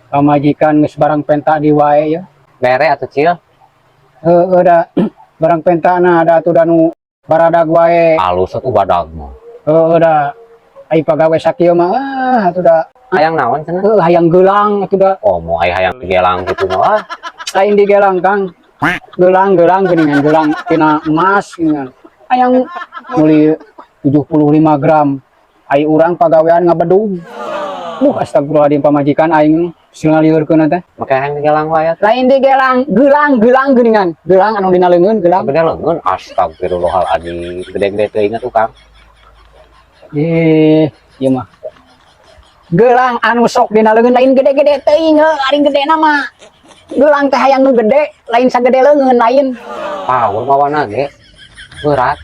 Pamajikan geus barang penta di wae ya. Bere atuh, Cil. Heueuh da, barang pentana ada atuh da nu baradag wae. Alus atuh badag mah. Heueuh da, ai pagawe sakieu mah ah atuh da. Hayang naon cenah? Heueuh, hayang gelang atuh da. Oh, mau aya hayang gelang gitu mah. Ah. Lain di gelang, Kang. Gelang gelang geuningan, gelang tina emas geuningan. Hayang meuli 75 gram. Ai urang pagawean ngabedug. Astagfirullahaladzim, pamajikan aing singaliurkeun teh. Make hayang gelang wae atuh. Lain di gelang, gelang gelang geuningan. Gelang anu dina leungeun, gelang. Gede leungeun, astagfirullahaladzim. Gede-gede teuing atuh, Kang. Eh, ieu mah. Gelang anu sok dina leungeun, lain gede-gede teuing heuh, ari gede mah. Gelang teh hayang nu gede, lain sagede leungeun lain. Power mawana ge. Berat.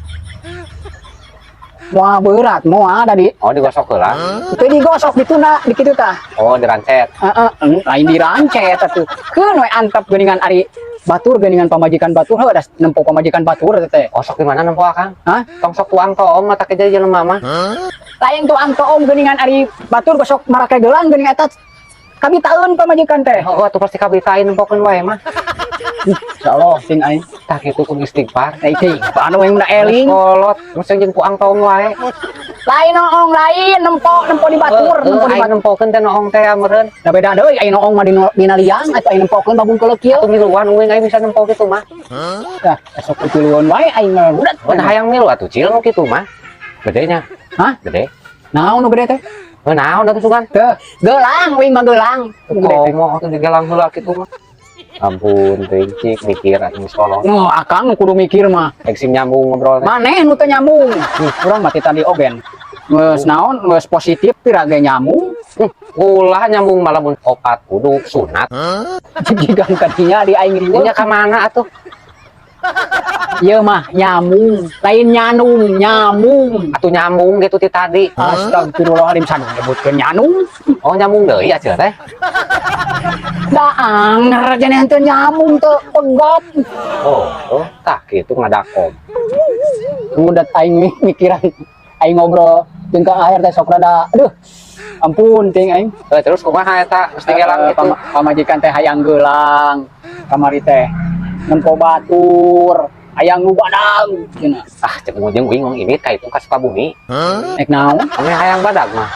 Moal berat, moal da di Oh, digosok heula. Teu digosok, ditunda di kitu tah. Oh, dirancet. Heeh, lain dirancet atuh. Keun we antep geuningan, ari batur geuningan, pamajikan batur heuh da, nempo pamajikan batur teh teh. Oh, sok di mana nempo Akang? Hah? Tong sok tuang toom mata ke jadi jelema mah. Lain tuang toom geuningan, ari batur gosok marake gelang geuning, eta kabitaeun pamajikan teh. Oh, atuh pasti kabitain nempokeun wae mah. Insyaallah ting aing. Tah kitu kudu istighfar. Teh teh anu yang udah eling. Kolot, mesti jeung tuang toom wae. Lain noong, lain nempo, nempo di batur, nempo di Aing batur. Nempokeun teh noong teh meureun. Da beda deui, aing noong mah dina liang atuh, aing nempokeun babungkeuleuh kieu. Atuh miluan uing aing bisa nempo kitu mah. Tah, esok piluan wae aing mah udah. Oh, tah hayang milu atuh, Cil, nu kitu mah. Gedenya. Hah? Gede. Naon nu gede teh? Heuh, naon atuh sugan? Teh, gelang uing mah, gelang. Nu gede teh. Komo atuh digelang heula kitu mah. Ampun, teuing cik mikir atuh geus kolot. Oh, akang nu kudu mikir mah. Eksim nyambung ngobrol teh. Maneh nu teu nyambung. Urang mah ti tadi ogen. Geus naon, geus positif pira ge nyambung. Ulah nyambung malah mun opat kudu sunat. Jigan kadinya di aing riweuh. Nya ka mana atuh? Ieu mah nyambung, lain nyanung, nyambung. Atuh nyambung gitu ti tadi. Astagfirullahaladzim, sanu nyebutkeun nyanung. Oh, nyambung deui aja teh. Da anger jadi henteu nyambung teu pegot. Oh, tah kitu ngadakom. Ngudat aing mikiran aing ngobrol jeung ka akhir teh sok rada aduh. Ampun ting aing. Eh, terus kumaha eta geus digelang Eh, gitu? Pamajikan teh hayang gelang kamari teh nempo batur hayang nu badag cenah. Ah, cek jeung uing ngomong ini ka itu ka Sukabumi. Nek naon? Ame hayang badag mah.